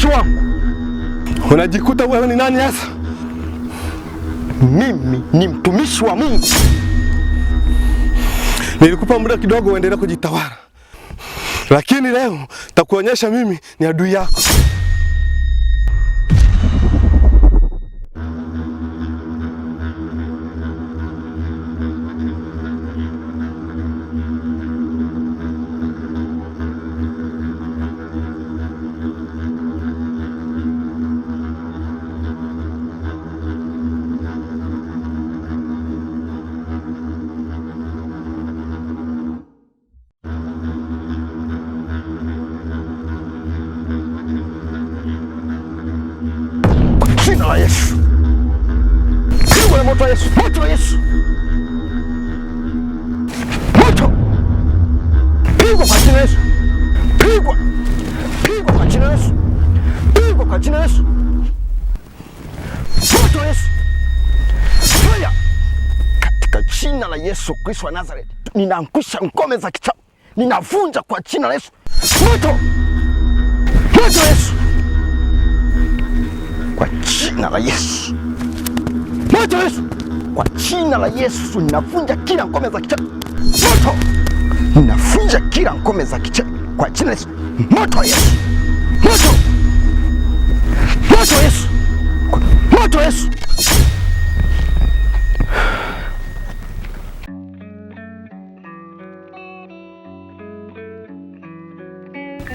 Mtumishi wangu. Unajikuta wewe ni nani hasa? Mimi ni mtumishi wa Mungu. Nilikupa muda kidogo uendelee kujitawala, lakini leo takuonyesha mimi ni adui yako. Jina la Yesu. Pigwa na moto wa Yesu, moto wa Yesu, moto! Pigwa kwa jina la Yesu, pigwa, pigwa kwa jina la Yesu, pigwa kwa jina la Yesu, moto wa Yesu, fire! Katika jina la Yesu Kristo wa Nazareti, ninaangusha ngome za kichawi, ninavunja kwa jina la Yesu, moto, moto wa Yesu, kwa jina la Yesu. Moto Yesu! Kwa jina la Yesu ninavunja kila ngome za kichawi. Moto! Ninavunja kila ngome za kichawi kwa jina la Yesu. Moto wa Yesu! Moto! Moto wa Yesu! Moto wa Yesu!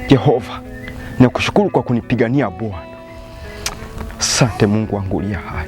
Jehova, nakushukuru kwa kunipigania Bwana. Asante Mungu wangu uliye hai.